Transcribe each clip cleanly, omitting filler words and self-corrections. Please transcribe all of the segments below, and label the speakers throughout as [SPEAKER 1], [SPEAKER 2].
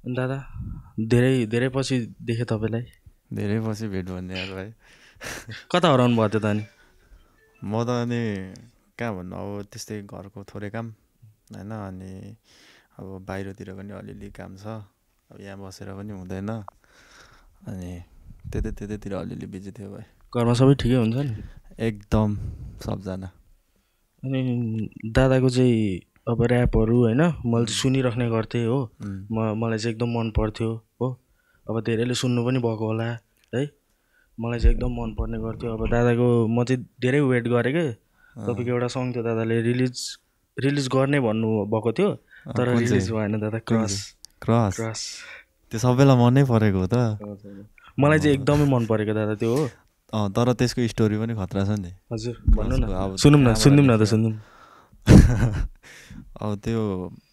[SPEAKER 1] दादा धेरै धेरै पछि देखेँ तपाईँलाई।
[SPEAKER 2] धेरै पछि भेट भन्ने यार भाइ।
[SPEAKER 1] कता हराउनु भयो त्यो त अनि?
[SPEAKER 2] म त अनि कहाँ भन्नु, अब त्यस्तै घरको थोरै काम होइन, अनि अब बाहिरतिर पनि अलिअलि काम छ, अब यहाँ बसेर पनि हुँदैन, अनि त्यतैतिर अलिअलि बिजी थियो भाइ।
[SPEAKER 1] घरमा सबै ठिकै हुन्छ नि?
[SPEAKER 2] एकदम सबजना।
[SPEAKER 1] अनि दादाको चाहिँ अब ऱ्यापहरू होइन मैले चाहिँ सुनिराख्ने गर्थेँ हो। मलाई चाहिँ एकदम मन पर्थ्यो हो। अब धेरैले सुन्नु पनि भएको होला है। मलाई चाहिँ एकदम मन पर्ने गर्थ्यो। अब दादाको म चाहिँ धेरै वेट गरेँ क्या। तपाईँको एउटा सङ थियो दादाले रिलिज गर्ने भन्नु भएको थियो, तर
[SPEAKER 2] कुन
[SPEAKER 1] रिलिज
[SPEAKER 2] चाहिँ?
[SPEAKER 1] भएन दादा।
[SPEAKER 2] कुन
[SPEAKER 1] क्रस
[SPEAKER 2] चाहिँ?
[SPEAKER 1] क्रस
[SPEAKER 2] त्यो सबैलाई मनै परेको हो त।
[SPEAKER 1] मलाई चाहिँ एकदमै मन परेको दादा त्यो हो।
[SPEAKER 2] तर त्यसको स्टोरी पनि खतरा छ नि।
[SPEAKER 1] हजुर भन्नु न,
[SPEAKER 2] अब
[SPEAKER 1] सुनौँ न, सुनिदिउँ न त,
[SPEAKER 2] कहाँबाट
[SPEAKER 1] सुनिदिउँ।
[SPEAKER 2] अब त्यो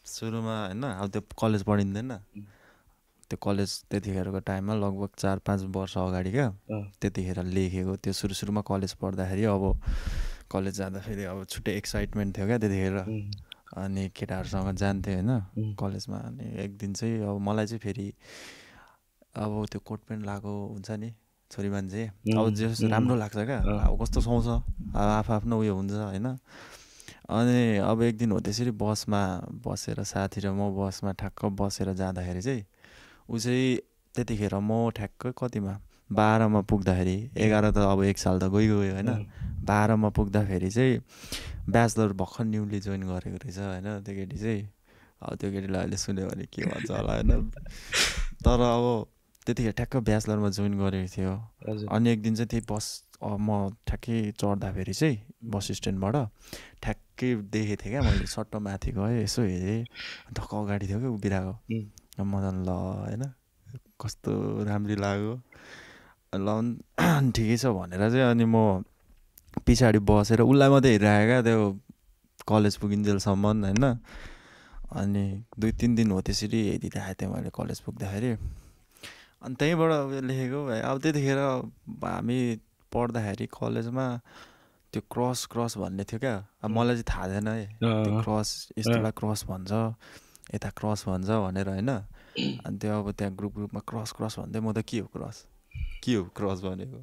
[SPEAKER 2] सुरुमा होइन, अब त्यो कलेज पढिँदैन, त्यो कलेज त्यतिखेरको टाइममा लगभग 4-5 वर्ष अगाडि क्या, त्यतिखेर लेखेको त्यो। सुरुमा कलेज पढ्दाखेरि अब कलेज जाँदाखेरि अब छुट्टै एक्साइटमेन्ट थियो क्या त्यतिखेर, अनि केटाहरूसँग जान्थेँ होइन कलेजमा। अनि एक दिन चाहिँ अब मलाई चाहिँ फेरि अब त्यो कोट पेन्ट लगाएको हुन्छ नि छोरी मान्छे, अब जस राम्रो लाग्छ क्या, अब कस्तो सुहाउँछ, अब आफ्नो उयो हुन्छ होइन। अनि अब एक दिन हो त्यसरी बसमा बसेर साथी र म बसमा ठ्याक्क बसेर जाँदाखेरि चाहिँ ऊ चाहिँ त्यतिखेर म ठ्याक्क कतिमा 12मा पुग्दाखेरि, 11 त अब 1 साल त गइगयो होइन, 12मा पुग्दाखेरि चाहिँ ब्याचलर भर्खर न्युली जोइन गरेको रहेछ होइन त्यो केटी चाहिँ। अब त्यो केटीलाई अहिले सुन्यो भने के भन्छ होला होइन, तर अब त्यतिखेर ठ्याक्क ब्याचलरमा जोइन गरेको थियो। अनि एक दिन चाहिँ त्यही बस म ठ्याक्कै चढ्दाखेरि चाहिँ बस स्ट्यान्डबाट ठ्याक्कै देखेको थिएँ क्या मैले। सट्ट माथि गएँ, यसो हेरेँ, ढक्क अगाडि थियो क्या उभिरहेको। म त ल होइन कस्तो राम्री लाग्यो, ल ठिकै छ भनेर चाहिँ अनि म पछाडि बसेर उसलाई मात्रै हेरिरहेको क्या त्यो कलेज पुगिन्जेलसम्म होइन। अनि 2-3 दिन हो त्यसरी हेरिरहेको थिएँ मैले कलेज पुग्दाखेरि। अनि त्यहीँबाट उयो लेखेको भाइ। अब त्यतिखेर हामी पढ्दाखेरि कलेजमा त्यो क्रस भन्ने थियो क्या। अब मलाई चाहिँ थाहा थिएन है त्यो क्रस, यस्तोलाई क्रस भन्छ, यता क्रस भन्छ भनेर होइन। अनि त्यो अब त्यहाँ ग्रुपमा क्रस भन्दै म त के हो क्रस भनेको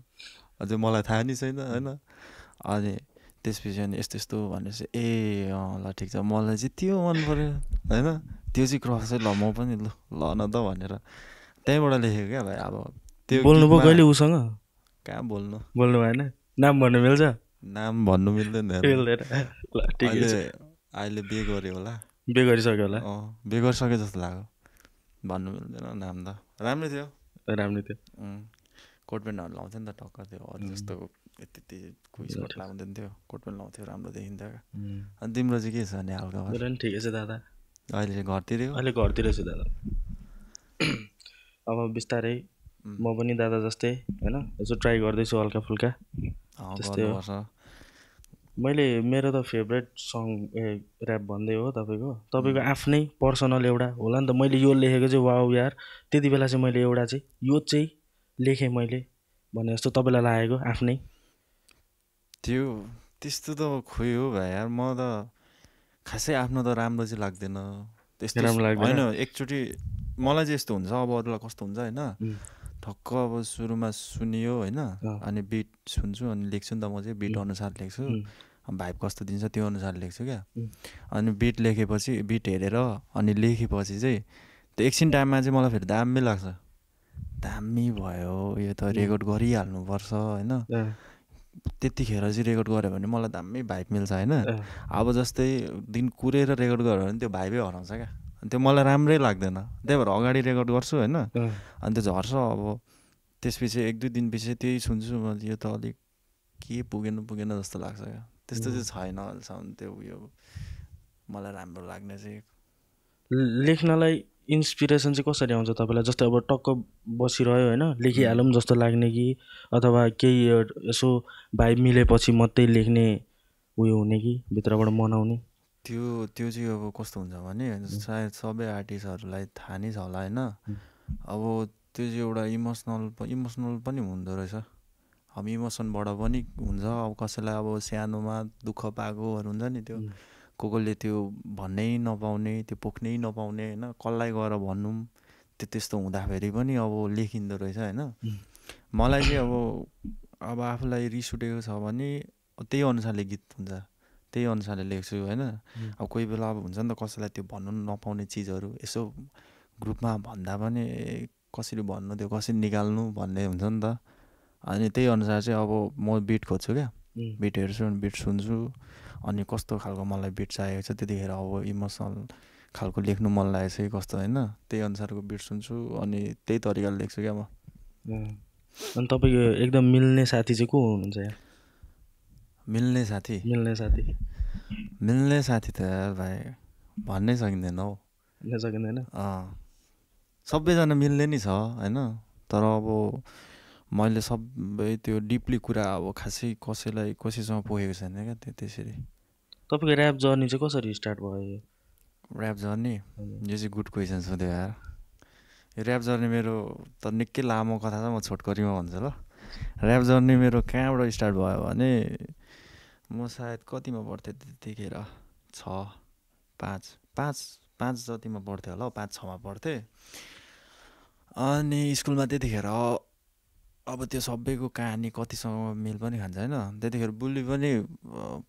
[SPEAKER 2] अझै मलाई थाहा नि छैन होइन। अनि त्यसपछि अनि यस्तो भनेपछि ए ल ठिक छ, मलाई चाहिँ त्यो मन पऱ्यो होइन, त्यो चाहिँ क्रस चाहिँ ल म पनि ल न त भनेर त्यहीँबाट लेखेको क्या भाइ। अब त्यो
[SPEAKER 1] बोल्नुभयो कहिले उसँग?
[SPEAKER 2] कहाँ बोल्नु
[SPEAKER 1] भएन? नाम भन्नु मिल्छ?
[SPEAKER 2] नाम भन्नु मिल्दैन। अहिले बिहे गऱ्यो होला,
[SPEAKER 1] बिहे गरिसक्यो होला।
[SPEAKER 2] बिहे गरिसक्यो जस्तो लाग्यो, भन्नु मिल्दैन नाम त। राम्रै थियो। कोट पेन्टहरू लाउँथ्यो नि त टक्क, त्यो अरू जस्तो यति स्कर्ट लाउँदैन थियो, कोट पेन्ट लाउँथ्यो, राम्रो देखिन्थ्यो क्या। अनि तिम्रो चाहिँ के छ नि हालका?
[SPEAKER 1] मेरो पनि ठिकै छ दादा।
[SPEAKER 2] अहिले चाहिँ घरतिरै हो?
[SPEAKER 1] अहिले घरतिरै छु दादा। अब बिस्तारै म पनि दादा जस्तै होइन यसो ट्राई गर्दैछु हल्का फुल्का। त्यस्तै हो। मैले मेरो त फेभरेट सङ ऱ्याप भन्दै हो तपाईँको आफ्नै पर्सनल एउटा होला नि त। मैले यो लेखेको चाहिँ वाउ यार, त्यति बेला चाहिँ मैले एउटा चाहिँ यो चाहिँ लेखेँ मैले भने जस्तो तपाईँलाई लागेको आफ्नै?
[SPEAKER 2] त्यो त्यस्तो त खोइ हो भाइ यार, म त खासै आफ्नो त राम्रो चाहिँ लाग्दैन त्यस्तो होइन। एकचोटि मलाई चाहिँ यस्तो हुन्छ, अब अरूलाई कस्तो हुन्छ होइन, ठक्क अब सुरुमा सुनियो होइन, अनि बिट सुन्छु अनि लेख्छु नि त, म चाहिँ बिट अनुसार लेख्छु, भाइब कस्तो दिन्छ त्यो अनुसार लेख्छु क्या। अनि बिट लेखेपछि, बिट हेरेर अनि लेखेपछि चाहिँ त्यो एकछिन टाइममा चाहिँ मलाई फेरि दामी लाग्छ, दामी भयो यो त रेकर्ड गरिहाल्नुपर्छ होइन। त्यतिखेर चाहिँ रेकर्ड गऱ्यो भने मलाई दामी भाइब मिल्छ होइन। अब जस्तै दिन कुरेर रेकर्ड गऱ्यो भने त्यो भाइबै हराउँछ क्या, त्यो मलाई राम्रै लाग्दैन। त्यही भएर अगाडि रेकर्ड गर्छु होइन, अनि त्यो झर्छ। अब त्यसपछि 1-2 दिनपछि त्यही सुन्छु म, यो त अलिक के पुगेन जस्तो लाग्छ क्या। त्यस्तो चाहिँ छैन अहिलेसम्म त्यो उयो मलाई राम्रो लाग्ने चाहिँ।
[SPEAKER 1] लेख्नलाई इन्सपिरेसन चाहिँ कसरी आउँछ तपाईँलाई? जस्तै अब टक्क बसिरह्यो होइन लेखिहालौँ जस्तो लाग्ने कि अथवा केही यसो भाइब मिलेपछि मात्रै लेख्ने उयो हुने कि भित्रबाट मनाउने?
[SPEAKER 2] त्यो चाहिँ अब कस्तो हुन्छ भने सायद सबै आर्टिस्टहरूलाई थाहा नै छ होला होइन। अब त्यो चाहिँ एउटा इमोसनल पनि हुँदो रहेछ। अब इमोसनबाट पनि हुन्छ। अब कसैलाई अब सानोमा दुःख पाएकोहरू हुन्छ नि, त्यो कसले त्यो भन्नै नपाउने, त्यो पोख्नै नपाउने होइन, कसलाई गएर भनौँ त्यस्तो हुँदाखेरि पनि अब लेखिँदो रहेछ होइन। मलाई चाहिँ अब आफूलाई रिस उठेको छ भने त्यही अनुसारले गीत हुन्छ, त्यही अनुसारले लेख्छु होइन। अब कोही बेला अब हुन्छ नि त कसैलाई त्यो भन्नु नपाउने चिजहरू यसो ग्रुपमा भन्दा पनि कसरी भन्नु त्यो कसरी निकाल्नु भन्ने हुन्छ नि त। अनि त्यही अनुसार चाहिँ अब म बिट खोज्छु क्या, बिट हेर्छु अनि बिट सुन्छु अनि कस्तो खालको मलाई बिट चाहिएको छ त्यतिखेर अब इमोसनल खालको लेख्नु मन लागेको छ कि कस्तो होइन त्यही अनुसारको बिट सुन्छु अनि त्यही तरिकाले लेख्छु क्या म।
[SPEAKER 1] अनि तपाईँको एकदम मिल्ने साथी चाहिँ को हुनुहुन्छ यहाँ?
[SPEAKER 2] मिल्ने साथी त भाइ भन्नै सकिँदैन हौ,
[SPEAKER 1] भन्न सकिँदैन।
[SPEAKER 2] सबैजना मिल्ने नि छ होइन, तर अब मैले सबै त्यो डिपली कुरा अब खासै कसैसँग पुगेको छैन क्या त्यो त्यसरी।
[SPEAKER 1] तपाईँको ऱ्याप जर्नी चाहिँ कसरी स्टार्ट भयो?
[SPEAKER 2] ऱ्याप जर्नी यो चाहिँ गुड क्वेसन सोध्यो यार। यो ऱ्याप जर्नी मेरो त निकै लामो कथा छ, म छोटकरीमा भन्छु ल। ऱ्याप जर्नी मेरो कहाँबाट स्टार्ट भयो भने म सायद कतिमा पढ्थेँ त्यतिखेर 5 जतिमा पढ्थेँ होला, 5-6मा पढ्थेँ। अनि स्कुलमा त्यतिखेर अब त्यो सबैको कहानी कतिसँग मेल पनि खान्छ होइन। त्यतिखेर बुली पनि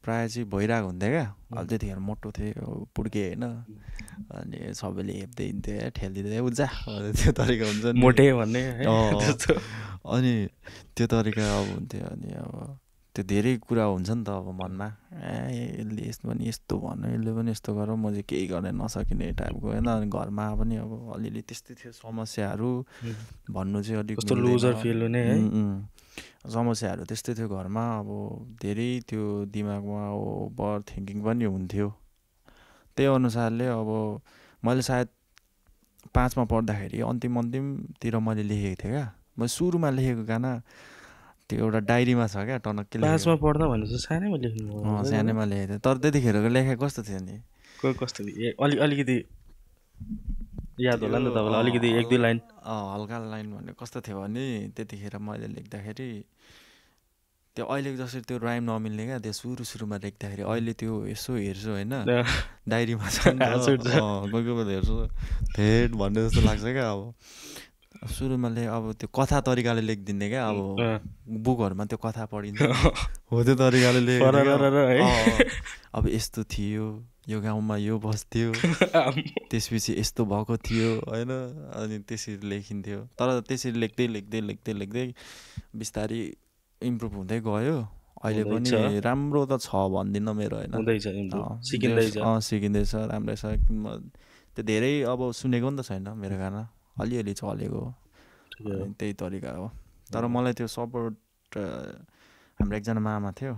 [SPEAKER 2] प्रायः चाहिँ भइरहेको हुन्थ्यो क्या। अब त्यतिखेर मोटो थिएँ पुड्के होइन, अनि सबैले हेप्दै हिँड्थ्यो ठेलिदिँदै उजा त्यो तरिका हुन्छ नि
[SPEAKER 1] मोटे भन्ने।
[SPEAKER 2] अनि त्यो तरिका अब हुन्थ्यो। अनि अब त्यो धेरै कुरा हुन्छ नि त अब मनमा, यसले यस्तो पनि यस्तो भन्यो, यसले पनि यस्तो गर, म चाहिँ केही गर्न नसकिने टाइपको होइन। अनि घरमा पनि अब अलिअलि त्यस्तै थियो समस्याहरू, भन्नु चाहिँ अलिक
[SPEAKER 1] लुजर फिल हुने है,
[SPEAKER 2] समस्याहरू त्यस्तै थियो घरमा। अब धेरै त्यो दिमागमा ओभर थिङ्किङ पनि हुन्थ्यो। त्यही अनुसारले अब मैले सायद 5मा पढ्दाखेरि अन्तिमतिर मैले लेखेको थिएँ क्या। म सुरुमा लेखेको गाना त्यो एउटा डायरीमा छ क्या, टनक्कै
[SPEAKER 1] 5मा पढ्दा भनेपछि सानैमा लेख्नु?
[SPEAKER 2] सानैमा लेखेको थिएँ, तर त्यतिखेरको लेखेको कस्तो थियो नि
[SPEAKER 1] कस्तो अलिकति याद होला नि त तपाईँलाई? अलिकति 1-2 लाइन
[SPEAKER 2] हल्का लाइन भन्ने कस्तो थियो भने त्यतिखेर मैले लेख्दाखेरि त्यो अहिलेको जसरी त्यो राइम नमिल्ने क्या, त्यो सुरुमा लेख्दाखेरि अहिले त्यो यसो हेर्छु होइन डायरीमा छ कोही बेला हेर्छु भेट भन्ने जस्तो लाग्छ क्या। अब सुरुमा अब त्यो कथा तरिकाले लेखिदिने क्या, अब बुकहरूमा त्यो कथा पढिन्छ हो त्यो तरिकाले अब यस्तो थियो यो गाउँमा यो बस्थ्यो त्यसपछि यस्तो भएको थियो होइन। अनि त्यसरी लेखिन्थ्यो, तर त्यसरी लेख्दै बिस्तारै इम्प्रुभ हुँदै गयो। अहिले पनि राम्रो त छ भन्दिनँ मेरो होइन, सिकिँदैछ राम्रै छ। त्यो धेरै अब सुनेको नि त छैन मेरो गाना, अलिअलि चलेको त्यही तरिका हो। तर मलाई त्यो सपोर्ट हाम्रो एकजना मामा थियो,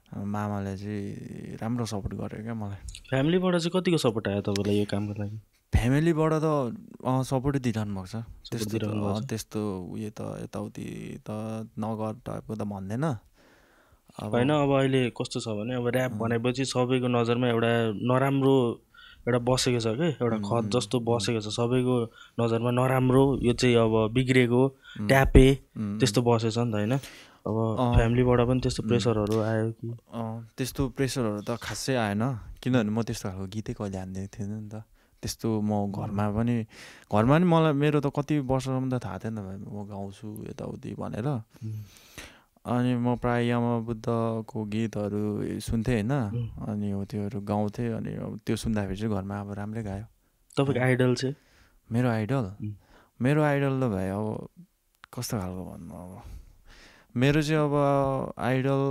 [SPEAKER 2] मामाले चाहिँ राम्रो सपोर्ट गर्यो क्या मलाई।
[SPEAKER 1] फ्यामिलीबाट चाहिँ कतिको सपोर्ट आयो तपाईँलाई यो कामको लागि?
[SPEAKER 2] फ्यामिलीबाट त सपोर्टै दिइरहनु भएको छ, त्यस्तो उयो त यताउति त नगर टाइपको त भन्दैन
[SPEAKER 1] होइन। अब अहिले कस्तो छ भने अब ऱ्याप भनेपछि सबैको नजरमा एउटा नराम्रो एउटा बसेको छ कि, एउटा खत जस्तो बसेको छ सबैको नजरमा, नराम्रो यो चाहिँ अब बिग्रेको ट्यापे त्यस्तो बसेछ नि त होइन। अब फ्यामिलीबाट पनि त्यस्तो प्रेसरहरू आयो कि?
[SPEAKER 2] त्यस्तो प्रेसरहरू त खासै आएन, किनभने म त्यस्तो खालको गीतै कहिले हान्दिएको थिएन नि त। त्यस्तो म घरमा पनि मलाई मेरो त कति वर्षसम्म त थाहा थिएन म गाउँछु यताउति भनेर। अनि म प्रायः यमा बुद्धको गीतहरू सुन्थेँ होइन, अनि हो त्योहरू गाउँथेँ। अनि अब त्यो सुन्दाखेरि चाहिँ घरमा अब राम्रै गायो।
[SPEAKER 1] तपाईँको आइडल चाहिँ?
[SPEAKER 2] मेरो आइडल त भाइ अब कस्तो खालको भन्नु, अब मेरो चाहिँ अब आइडल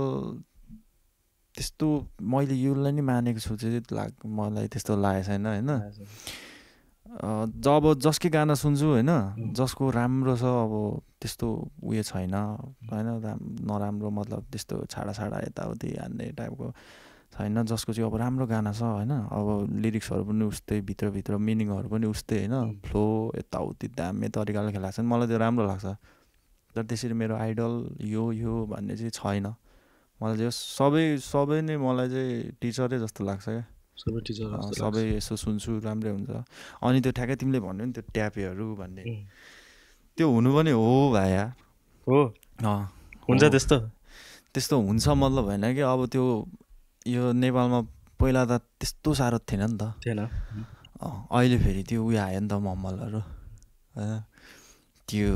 [SPEAKER 2] त्यस्तो मैले योलाई नै मानेको छु चाहिँ मलाई त्यस्तो लागेको छैन होइन। जब जसकै गाना सुन्छु होइन, जसको राम्रो छ अब त्यस्तो उयो छैन होइन, नराम्रो मतलब त्यस्तो छाडा यताउति हान्ने टाइपको छैन। जसको चाहिँ अब राम्रो गाना छ होइन, अब लिरिक्सहरू पनि उस्तै भित्र मिनिङहरू पनि उस्तै होइन, फ्लो यताउति दामी तरिकाले खेलाएको छ नि, मलाई त्यो राम्रो लाग्छ। तर त्यसरी मेरो आइडल यो भन्ने चाहिँ छैन। मलाई चाहिँ सबै नै मलाई चाहिँ टिचरै जस्तो लाग्छ क्या। सबै यसो सुन्छु राम्रै हुन्छ। अनि त्यो ठ्याक्कै तिमीले भन्यो नि त्यो ट्यापेहरू भन्ने, त्यो हुनु पनि हो भाइ यार,
[SPEAKER 1] हो हुन्छ
[SPEAKER 2] त्यस्तो हुन्छ मतलब होइन कि। अब त्यो यो नेपालमा पहिला त त्यस्तो साह्रो थिएन नि त, अहिले फेरि त्यो उयो आयो नि त मम्मलहरू होइन त्यो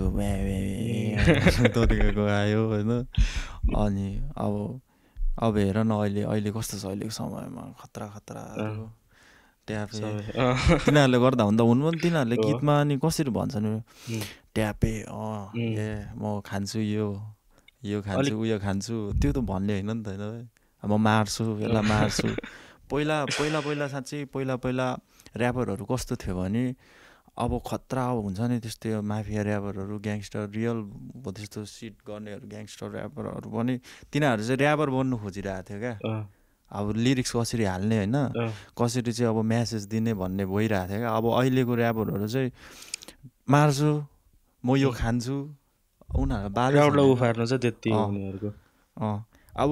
[SPEAKER 2] तरिकाको आयो होइन। अनि अब हेर न अहिले कस्तो छ अहिलेको समयमा खतरा ट्यापे तिनीहरूले गर्दा हुँदा हुनु पनि तिनीहरूले गीतमा अनि कसरी भन्छन् ट्यापे ए म खान्छु यो खान्छु उयो खान्छु त्यो त भन्ने होइन नि त होइन म मार्छु यसलाई मार्छु। पहिला साँच्चै पहिला ऱ्यापरहरू कस्तो थियो भने अब खतरा हुन्छ नि त्यस्तै माफिया ऱ्यापरहरू ग्याङ्स्टर रियल त्यस्तो सिट गर्नेहरू ग्याङ्स्टर ऱ्यापरहरू पनि तिनीहरू चाहिँ ऱ्यापर बन्नु खोजिरहेको थियो क्या। अब लिरिक्स कसरी हाल्ने होइन कसरी चाहिँ अब म्यासेज दिने भन्ने भइरहेको थियो क्या। अब अहिलेको ऱ्यापरहरू चाहिँ मार्छु म यो खान्छु उनीहरू
[SPEAKER 1] बाललाई उफार्नु चाहिँ त्यति उनीहरूको।
[SPEAKER 2] अब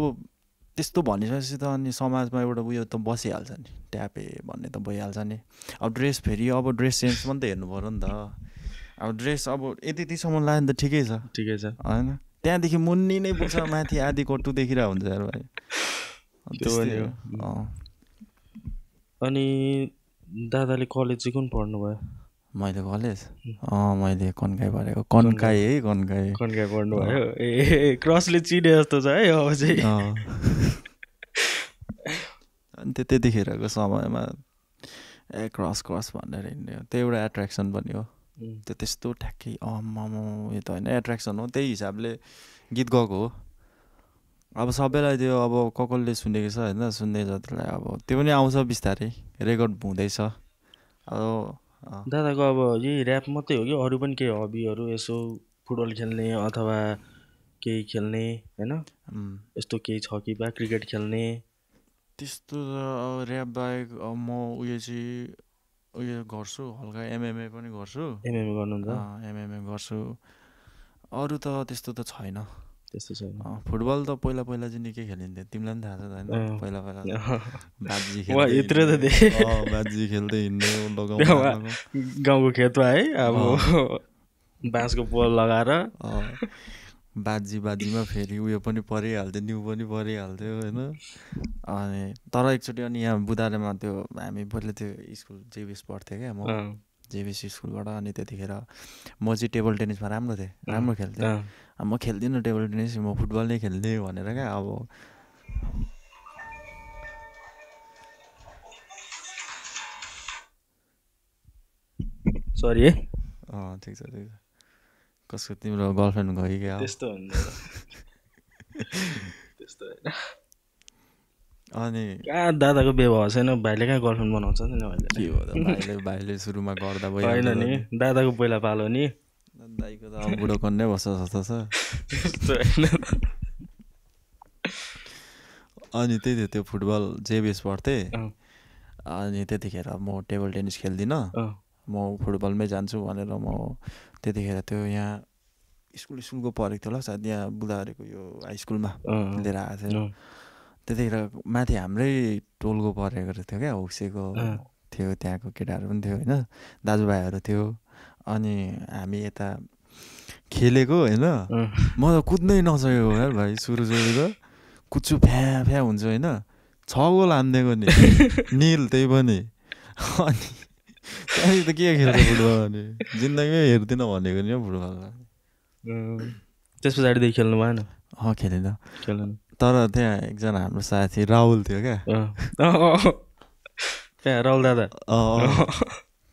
[SPEAKER 2] त्यस्तो भनिसकेपछि त अनि समाजमा एउटा उयो त बसिहाल्छ नि ट्यापे भन्ने त भइहाल्छ नि। अब ड्रेस फेरि अब ड्रेस सेन्स पनि त हेर्नु पऱ्यो नि त। अब ड्रेस अब यतिसम्म लाग्यो नि त ठिकै छ होइन त्यहाँदेखि मुन्नी नै पुग्छ माथि आधी कट्टु देखिरहेको हुन्छ यार भाइ।
[SPEAKER 1] अनि दादाले कलेज चाहिँ कुन पढ्नु भयो?
[SPEAKER 2] मैले कलेज मैले कन्काई पढेको कन्काई
[SPEAKER 1] पढ्नु भयो। ए क्रसले चिने जस्तो छ है अब चाहिँ।
[SPEAKER 2] अनि त्यतिखेरको समयमा क्रस भनेर हिँड्ने त्यो एउटा एट्र्याक्सन पनि हो। त्यो त्यस्तो ठ्याक्कै यो त होइन एट्र्याक्सन हो त्यही हिसाबले गीत गएको हो। अब सबैलाई त्यो अब कसले सुनेको छ होइन सुन्ने जतिलाई अब त्यो पनि आउँछ बिस्तारै रेकर्ड हुँदैछ। अब
[SPEAKER 1] दादाको अब यही ऱ्याप मात्रै हो कि अरू पनि केही हबीहरू यसो फुटबल खेल्ने अथवा केही खेल्ने होइन यस्तो केही छ कि बा क्रिकेट खेल्ने?
[SPEAKER 2] त्यस्तो ऱ्याप बाहेक म उयो गर्छु हल्का एमएमए पनि गर्छु।
[SPEAKER 1] एमएमए गर्नुहुन्छ?
[SPEAKER 2] एमएमए गर्छु अरू त त्यस्तो त छैन।
[SPEAKER 1] त्यस्तो छैन।
[SPEAKER 2] फुटबल त पहिला चाहिँ निकै खेलिन्थ्यो तिमीलाई पनि थाहा छ होइन पहिला बाजी खेल्दै हिँड्ने
[SPEAKER 1] गाउँको खेतमा है अब बाँसको पोल लगाएर
[SPEAKER 2] बाजीमा फेरि उयो पनि परिहाल्थ्यो न्यु पनि परिहाल्थ्यो होइन। अनि तर एकचोटि अनि यहाँ बुधारेमा त्यो हामी पहिला त्यो स्कुल जेबिएस पढ्थेँ क्या म जेबिएस स्कुलबाट। अनि त्यतिखेर म चाहिँ टेबल टेनिसमा राम्रो खेल्थेँ। म खेल्दिनँ टेबल टेनिस म फुटबल नै खेल्ने भनेर क्या। अब
[SPEAKER 1] सरी है
[SPEAKER 2] ठिक छ कसको तिम्रो गर्लफ्रेन्ड गयो क्या?
[SPEAKER 1] त्यस्तो होइन।
[SPEAKER 2] अनि
[SPEAKER 1] कहाँ दादाको व्यवहार छैन भाइले कहाँ गर्लफ्रेन्ड बनाउँछ नि
[SPEAKER 2] भाइले सुरुमा गर्दा भयो
[SPEAKER 1] होइन नि दादाको पहिला पालो नि
[SPEAKER 2] दाइको त अब बुढो कन्नै बस्छ जस्तो छ। अनि त्यही थियो त्यो फुटबल जेबिएस पढ्थेँ। अनि त्यतिखेर म टेबल टेनिस खेल्दिनँ म फुटबलमै जान्छु भनेर म त्यतिखेर त्यो यहाँ स्कुलको परेको थियो होला सायद यहाँ बुधारेको यो हाई स्कुलमा लिएर आएको थियो। त्यतिखेर माथि हाम्रै टोलको परेको थियो क्या होक्सेको थियो त्यहाँको केटाहरू पनि थियो होइन दाजुभाइहरू थियो। अनि हामी यता खेलेको होइन म त कुद्नै नसकेको यार भाइ सुरु त कुद्छु फ्या हुन्छ होइन 6 गोल हानिदिएको नि निल त्यही पनि। अनि त्यहाँदेखि त के खेल्छ फुटबल अनि जिन्दगीमै हेर्दिनँ भनेको नि फुटबल।
[SPEAKER 1] त्यस पछाडिदेखि खेल्नु भएन?
[SPEAKER 2] खेलेन तर त्यहाँ एकजना हाम्रो साथी राहुल थियो क्या।
[SPEAKER 1] राहुल दादा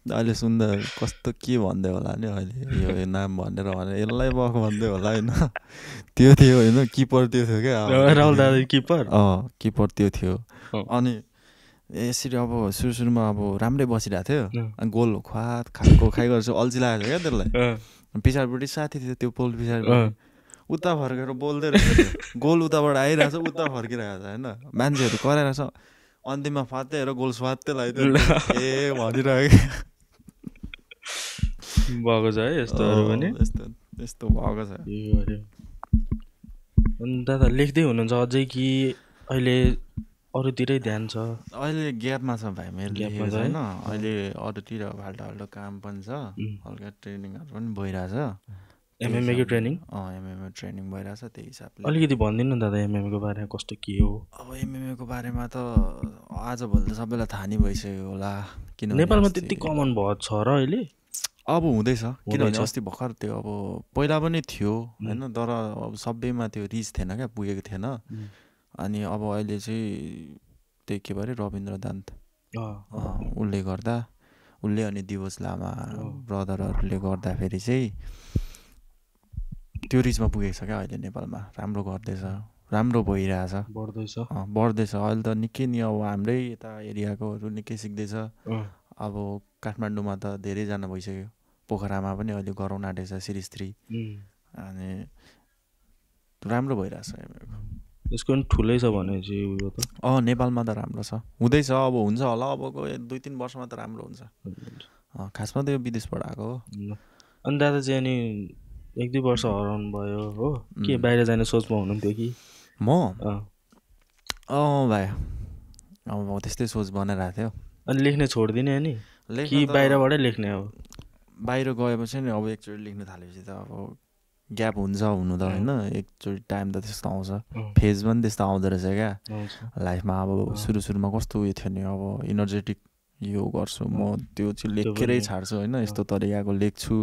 [SPEAKER 2] अहिले सुन्दा कस्तो के भन्दै होला नि अहिले यो नाम भनेर यसलाई बक भन्दै होला होइन। त्यो थियो होइन किपर त्यो थियो क्या
[SPEAKER 1] राहुल दादा किपर
[SPEAKER 2] त्यो थियो। अनि यसरी अब सुरुमा अब राम्रै बसिरहेको थियो अनि गोल खाइ गर्छु अल्छी लागेको थियो क्या त्यसलाई। पछाडिपट्टि साथी थियो त्यो पोल पछाडिपट्टि उता फर्केर बोल्दै रहेछ गोल उताबाट आइरहेछ उता फर्किरहेको छ होइन मान्छेहरू कराइरहेको छ अन्तिममा फात्दै हेर गोल स्वात्तै लगाइदियो ए भनिरहेको
[SPEAKER 1] भएको छ है यस्तोहरू पनि
[SPEAKER 2] यस्तो भएको छ।
[SPEAKER 1] अनि दादा लेख्दै हुनुहुन्छ अझै कि अहिले अरूतिरै ध्यान छ?
[SPEAKER 2] अहिले ग्यापमा छ भाइ मेरो लेखेको छैन अहिले अरूतिर फाल्टो काम पनि छ हल्का ट्रेनिङहरू पनि भइरहेछ।
[SPEAKER 1] एमएमएको ट्रेनिङ
[SPEAKER 2] एमएमए ट्रेनिङ भइरहेछ त्यही हिसाबले।
[SPEAKER 1] अलिकति भनिदिनु न दादा एमएमएको बारेमा कस्तो के हो?
[SPEAKER 2] अब एमएमएको बारेमा त आजभोलि त सबैलाई थाहा नै भइसक्यो होला किनभने
[SPEAKER 1] नेपालमा त्यति कमन भयो छ र अहिले
[SPEAKER 2] अब हुँदैछ किनभने अस्ति भर्खर त्यो अब पहिला पनि थियो होइन, तर अब सबैमा त्यो रिच थिएन क्या, पुगेको थिएन। अनि अब अहिले चाहिँ त्यही के भरे रविन्द्र दान्त उसले गर्दा, उसले अनि दिवस लामा ब्रदरहरूले गर्दाखेरि चाहिँ त्यो रिचमा पुगेको छ क्या अहिले नेपालमा, राम्रो गर्दैछ, राम्रो भइरहेछ, बढ्दैछ अहिले त निकै नि। अब हाम्रै यता एरियाकोहरू निकै सिक्दैछ। अब काठमाडौँमा त धेरैजना भइसक्यो, पोखरामा पनि अहिले गराउन आँटेछ सिरिज 3 अनि राम्रो भइरहेछ।
[SPEAKER 1] यसको पनि ठुलै छ भनेपछि उयो त
[SPEAKER 2] नेपालमा त राम्रो छ, हुँदैछ, अब हुन्छ होला, अबको 2-3 वर्षमा त राम्रो हुन्छ। खासमा त यो विदेशबाट आएको हो।
[SPEAKER 1] अनि दादा चाहिँ अनि 1-2 वर्ष हराउनु भयो हो, के बाहिर जाने सोचमा हुनुहुन्थ्यो कि?
[SPEAKER 2] म भाइ अब त्यस्तै सोच बनाइरहेको थियो।
[SPEAKER 1] अनि लेख्ने छोडिदिने नि कि बाहिरबाटै लेख्ने? अब
[SPEAKER 2] बाहिर गएपछि नि अब एकचोटि लेख्नु थालेपछि त अब ग्याप हुन्छ हुनु त होइन, एकचोटि टाइम त त्यस्तो आउँछ, फेज पनि त्यस्तो आउँदो रहेछ क्या लाइफमा। अब सुरुमा कस्तो उयो थियो नि, अब इनर्जेटिक यो गर्छु म, त्यो चाहिँ लेखेरै छाड्छु होइन, यस्तो तरिकाको लेख्छु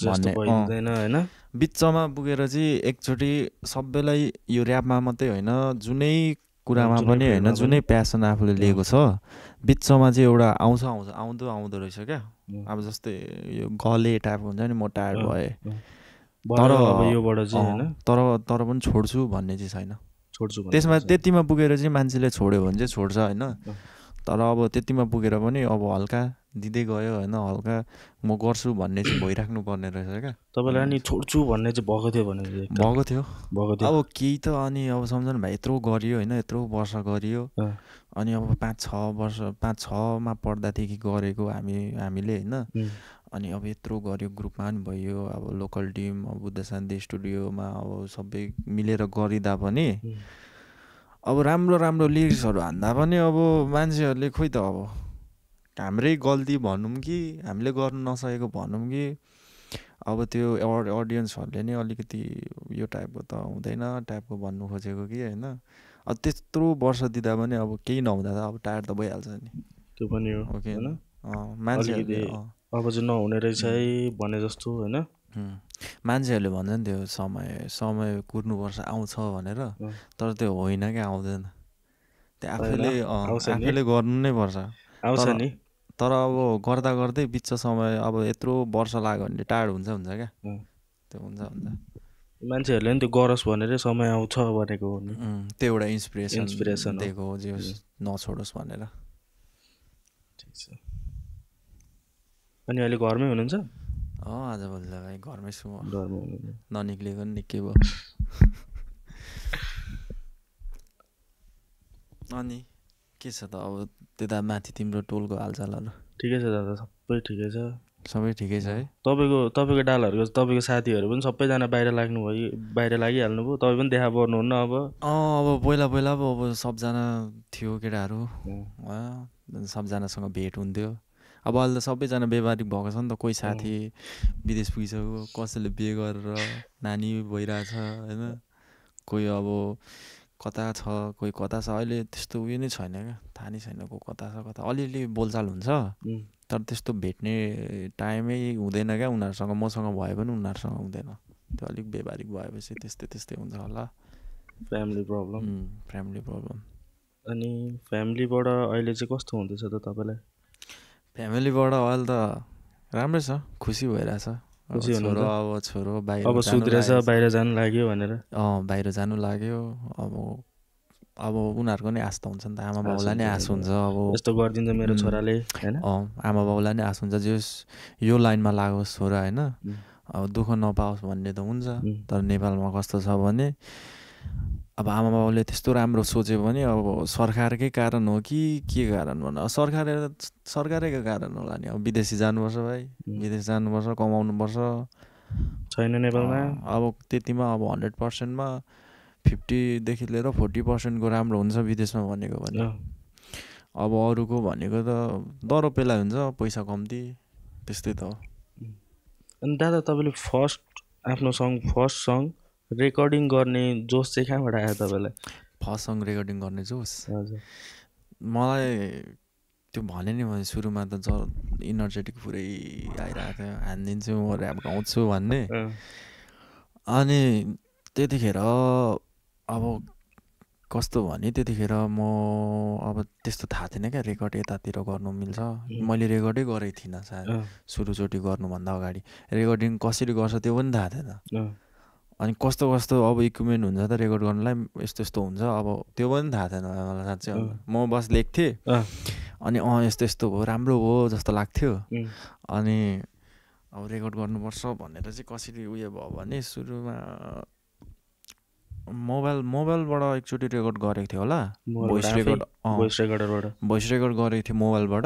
[SPEAKER 2] भन्ने। बिचमा पुगेर चाहिँ एकचोटि सबैलाई यो ऱ्यापमा मात्रै होइन, जुनै कुरामा पनि होइन, जुनै प्यासन आफूले लिएको छ बिचमा चाहिँ एउटा आउँदो रहेछ क्या। अब जस्तै यो गले टाइपको हुन्छ नि, म टायर्ड भएँ तर पनि छोड्छु भन्ने चाहिँ छैन। त्यसमा त्यतिमा पुगेर चाहिँ मान्छेले छोड्यो भने चाहिँ छोड्छ होइन, तर अब त्यतिमा पुगेर पनि अब हल्का दिँदै गयो होइन, हल्का म गर्छु भन्ने चाहिँ भइराख्नु पर्ने रहेछ क्या।
[SPEAKER 1] तपाईँलाई नि छोड्छु भन्ने चाहिँ भएको थियो भने?
[SPEAKER 2] भएको थियो अब केही त। अनि अब सम्झनु भाइ, यत्रो गरियो होइन, यत्रो वर्ष गरियो, अनि अब 5-6मा पढ्दादेखि गरेको हामीले होइन, अनि अब यत्रो गऱ्यो, ग्रुपमा पनि भयो, अब लोकल टिम, अब बुद्ध शान्ति स्टुडियोमा अब सबै मिलेर गरिँदा पनि अब राम्रो लिरिक्सहरू हान्दा पनि अब मान्छेहरूले खोइ त अब हाम्रै गल्ती भनौँ कि हामीले गर्नु नसकेको भनौँ कि, अब त्यो अडियन्सहरूले नै अलिकति यो टाइपको त हुँदैन टाइपको भन्नु खोजेको कि होइन। अब त्यत्रो वर्ष दिँदा पनि अब केही नहुँदा त अब टायर्ड त भइहाल्छ नि,
[SPEAKER 1] त्यो पनि हो
[SPEAKER 2] होइन। मान्छेहरूले
[SPEAKER 1] अब चाहिँ नहुने रहेछ है भने जस्तो होइन,
[SPEAKER 2] मान्छेहरूले भन्छ नि त्यो समय कुर्नुपर्छ आउँछ भनेर, तर त्यो होइन क्या, आउँदैन। त्यो आफैले गर्नु नै पर्छ,
[SPEAKER 1] आउँछ नि।
[SPEAKER 2] तर अब गर्दै बिच समय अब यत्रो वर्ष लाग्यो भने टायर्ड हुन्छ क्या, त्यो हुन्छ।
[SPEAKER 1] मान्छेहरूले नि त्यो गरोस् भनेर समय आउँछ भनेको हो नि,
[SPEAKER 2] त्यो एउटा इन्सपिरेसन दिएको हो, जे नछोडोस् भनेर।
[SPEAKER 1] ठिक छ। अनि अहिले घरमै हुनुहुन्छ?
[SPEAKER 2] आजभोलि त भाइ घरमै छु म, ननिक्लेको नि निकै भयो। अनि के छ त अब त्यता माथि तिम्रो टोलको हालचालहरू?
[SPEAKER 1] ठिकै छ दादा, सबै ठिकै छ।
[SPEAKER 2] सबै ठिकै छ है?
[SPEAKER 1] तपाईँको डालहरूको तपाईँको साथीहरू पनि सबैजना बाहिर लागिहाल्नु भयो, तपाईँ पनि देखा पर्नुहुन्न अब?
[SPEAKER 2] अब पहिला पो अब सबजना थियो केटाहरू, सबजनासँग भेट हुन्थ्यो। अब अहिले त सबैजना व्यावहारिक भएको छ नि त, कोही साथी विदेश पुगिसक्यो, कसैले बिहे गरेर नानी भइरहेछ होइन, कोही अब कता छ, कोही कता छ, अहिले त्यस्तो उयो नै छैन क्या, थाहा नै छैन को कता छ कता। अलिअलि बोलचाल हुन्छ तर त्यस्तो भेट्ने टाइमै हुँदैन क्या उनीहरूसँग, मसँग भए पनि उनीहरूसँग हुँदैन, त्यो अलिक व्यावहारिक भएपछि त्यस्तै हुन्छ होला।
[SPEAKER 1] Family problem.
[SPEAKER 2] अनि
[SPEAKER 1] फ्यामिलीबाट अहिले चाहिँ कस्तो हुँदैछ त तपाईँलाई?
[SPEAKER 2] फ्यामिलीबाट अहिले त राम्रै छ, खुसी भइरहेछ। छोरो
[SPEAKER 1] बाहिर सुध्रेछ, बाहिर जानु लाग्यो भनेर?
[SPEAKER 2] बाहिर जानु लाग्यो। अब उनीहरूको नै आश त हुन्छ नि त, आमा बाउलाई नै आश हुन्छ अब
[SPEAKER 1] यस्तो गरिदिन्छ मेरो छोराले होइन,
[SPEAKER 2] आमा बाउलाई नै आश हुन्छ जे यो लाइनमा लागोस् छोरा होइन, अब दुःख नपाओस् भन्ने त हुन्छ। तर नेपालमा कस्तो छ भने अब आमा बाउले त्यस्तो राम्रो सोच्यो भने अब सरकारकै कारण हो कि के कारण भन, सरकारैको कारण होला नि। अब विदेशी जानुपर्छ भाइ, विदेश जानुपर्छ, कमाउनुपर्छ,
[SPEAKER 1] छैन नेपालमा।
[SPEAKER 2] अब त्यतिमा अब 100%मा 50देखि लिएर 40%को राम्रो हुन्छ विदेशमा भनेको भने। अब अरूको भनेको त दरो पेला हुन्छ, पैसा कम्ती, त्यस्तै त हो।
[SPEAKER 1] अनि दादा तपाईँले आफ्नो फर्स्ट सङ रेकर्डिङ गर्ने जोस चाहिँ कहाँबाट आयो तपाईँलाई?
[SPEAKER 2] फर्स्ट सङ रेकर्डिङ गर्ने जोस मलाई त्यो भने नि मैले सुरुमा त इनर्जेटिक पुरै आइरहेको थियो, हानिदिन्छु म ऱ्याप गाउँछु भन्ने। अनि त्यतिखेर अब कस्तो भने त्यतिखेर म अब त्यस्तो थाहा थिएन क्या रेकर्ड यतातिर गर्नु मिल्छ। मैले रेकर्डै गरेको थिइनँ सायद सुरुचोटि गर्नुभन्दा अगाडि। रेकर्डिङ कसरी गर्छ त्यो पनि थाहा थिएन। अनि कस्तो कस्तो अब इक्विपमेन्ट हुन्छ त रेकर्ड गर्नलाई, यस्तो यस्तो हुन्छ, अब त्यो पनि थाहा थिएन मलाई साँच्चै। म बस लेख्थेँ अनि यस्तो यस्तो हो, राम्रो हो जस्तो लाग्थ्यो। अनि अब रेकर्ड गर्नुपर्छ भनेर चाहिँ कसरी उयो भयो भने सुरुमा मोबाइलबाट एकचोटि रेकर्ड गरेको थियो होला, भोइस रेकर्ड गरेको थियो मोबाइलबाट।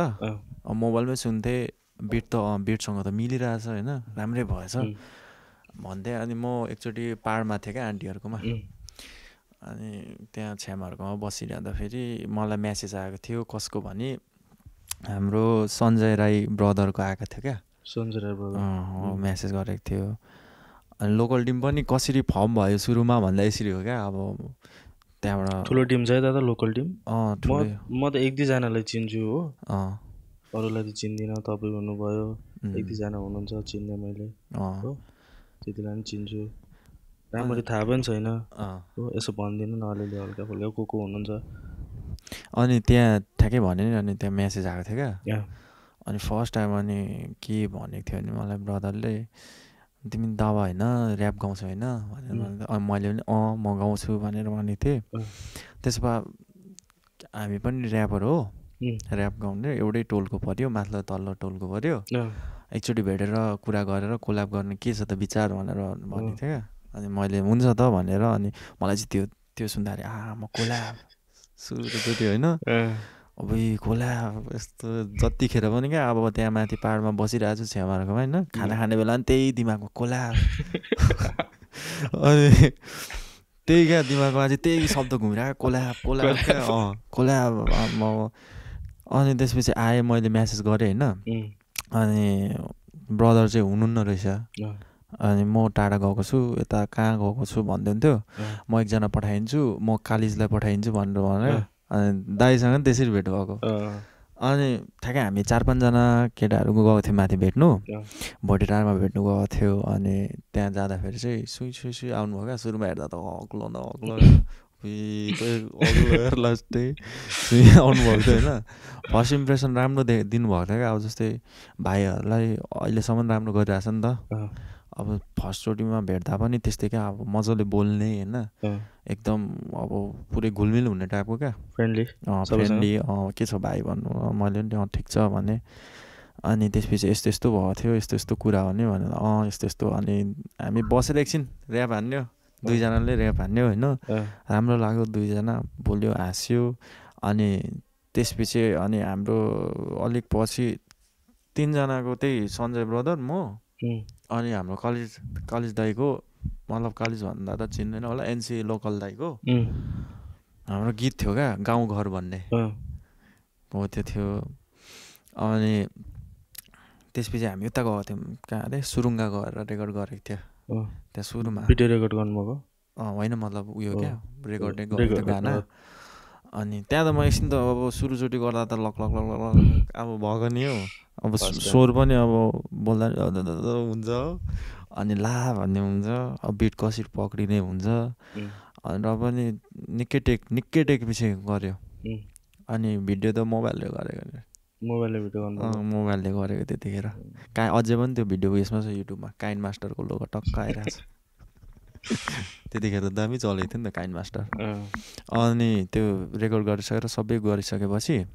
[SPEAKER 2] मोबाइलमै सुन्थेँ, बिटसँग त मिलिरहेछ होइन, राम्रै भएछ भन्थेँ। अनि म एकचोटि पाहाडमा थिएँ क्या आन्टीहरूकोमा, अनि त्यहाँ छ्यामाहरूकोमा बसिरहँदा फेरि मलाई म्यासेज आएको थियो। कसको भने हाम्रो सञ्जय राई ब्रदरको आएको थियो क्या,
[SPEAKER 1] सञ्जय राई ब्रदर
[SPEAKER 2] म्यासेज गरेको थियो। अनि लोकल टिम पनि कसरी फर्म भयो सुरुमा भन्दा यसरी हो क्या। अब त्यहाँबाट
[SPEAKER 1] ठुलो टिम छ है दादा लोकल टिम। म त एक दुईजनालाई चिन्छु हो, अरूलाई त चिन्दिनँ। तपाईँ हुनुभयो, एक दुईजना हुनुहुन्छ चिन्ने मैले हो, त्यतिलाई पनि चिन्छु। राम्ररी थाहा पनि छैन हो, यसो भनिदिनु न अलिअलि हल्का फुल्का को हुनुहुन्छ।
[SPEAKER 2] अनि त्यहाँ ठ्याक्कै भने नि, अनि त्यहाँ म्यासेज आएको थियो क्या। अनि फर्स्ट टाइम अनि के भनेको थियो भने मलाई ब्रदरले, तिमी दावा होइन ऱ्याप गाउँछौ होइन भनेर। मैले पनि म गाउँछु भनेर भनेको थिएँ। त्यसो भए हामी पनि ऱ्यापर हो, ऱ्याप गाउने एउटै टोलको पऱ्यो, माथिल्लो तल्लो टोलको पऱ्यो, एकचोटि भेटेर कुरा गरेर कोल्याब गर्ने के छ त विचार भनेर भनेको थियो क्या। अनि मैले हुन्छ त भनेर, अनि मलाई चाहिँ त्यो सुन्दाखेरि म कोल्याब सुरुचोटि होइन, अब कोल्याब यस्तो जतिखेर पनि क्या। अब त्यहाँ माथि पाहाडमा बसिरहेको छु छेमाहरूकोमा होइन, खाना खाने बेला पनि त्यही दिमागमा कोल्याब। अनि त्यही क्या दिमागमा चाहिँ त्यही शब्द घुमिरहेको, कोल्याब कोल्याब क्या, कोल्याब। अनि त्यसपछि आएँ, मैले म्यासेज गरेँ होइन। अनि ब्रदर चाहिँ हुनुहुन्न रहेछ। अनि म टाढा गएको छु, यता कहाँ गएको छु भन्दै हुन्थ्यो। म एकजना पठाइदिन्छु, म कालिजलाई पठाइदिन्छु भनेर भने। अनि दाइसँग पनि त्यसरी भेट भएको। अनि ठ्याक्कै हामी 4-5जना केटाहरू गएको थियो माथि भेट्नु, भोटेटारमा भेट्नु गएको थियो। अनि त्यहाँ जाँदाखेरि चाहिँ सुई आउनुभयो क्या। सुरुमा हेर्दा त अग्लो लास्टै सुई आउनुभएको थियो होइन। फर्स्ट इम्प्रेसन राम्रो दिनुभएको थियो क्या। अब जस्तै भाइहरूलाई अहिलेसम्म राम्रो गरिरहेछ नि त। अब फर्स्टचोटिमा भेट्दा पनि त्यस्तै क्या, अब मजाले बोल्ने होइन, एकदम अब पुरै घुलमिल हुने टाइपको क्या, फ्रेन्डली के छ भाइ भन्नु। मैले पनि ठिक छ भने। अनि त्यसपछि यस्तो यस्तो भएको थियो, यस्तो यस्तो कुरा हो नि भनेर यस्तो यस्तो। अनि हामी बसेर एकछिन ऱ्याप हान्यो, दुईजनाले ऱ्याप हान्यो होइन, राम्रो लाग्यो। दुईजना बोल्यो, हाँस्यो। अनि त्यसपछि अनि हाम्रो अलिक पछि 3जनाको त्यही सञ्जय ब्रदर, म अनि हाम्रो कलेज दाइको, मतलब कलेज भन्दा त चिन्दैन होला, एनसी लोकल दाइको हाम्रो गीत थियो क्या, गाउँघर भन्ने हो त्यो थियो। अनि त्यसपछि हामी उता गएको थियौँ, कहाँ अरे सुरुङ्गा गएर रेकर्ड गरेको थियो त्यहाँ सुरुमा।
[SPEAKER 1] भिडियो रेकर्ड गर्नुभएको
[SPEAKER 2] होइन, मतलब उयो क्या, रेकर्डिङ गरेको थियो गाना। अनि त्यहाँ त म एकछिन त अब सुरुचोटि गर्दा त लक अब भएको नि हो। अब स्वर पनि अब बोल्दा हुन्छ, अनि ला भन्ने हुन्छ, अब बिट कसरी पक्रिने हुन्छ। र पनि निकै टेक पछि गऱ्यो। अनि भिडियो त मोबाइलले गरेको, मोबाइलले गरेको त्यतिखेर। अझै पनि त्यो भिडियो उयसमा छ युट्युबमा, काइन मास्टरको लोगो टक्क आइरहेको छ। त्यतिखेर त दामी चलेको थियो नि त काइन मास्टर। अनि त्यो रेकर्ड गरिसकेर सबै गरिसकेपछि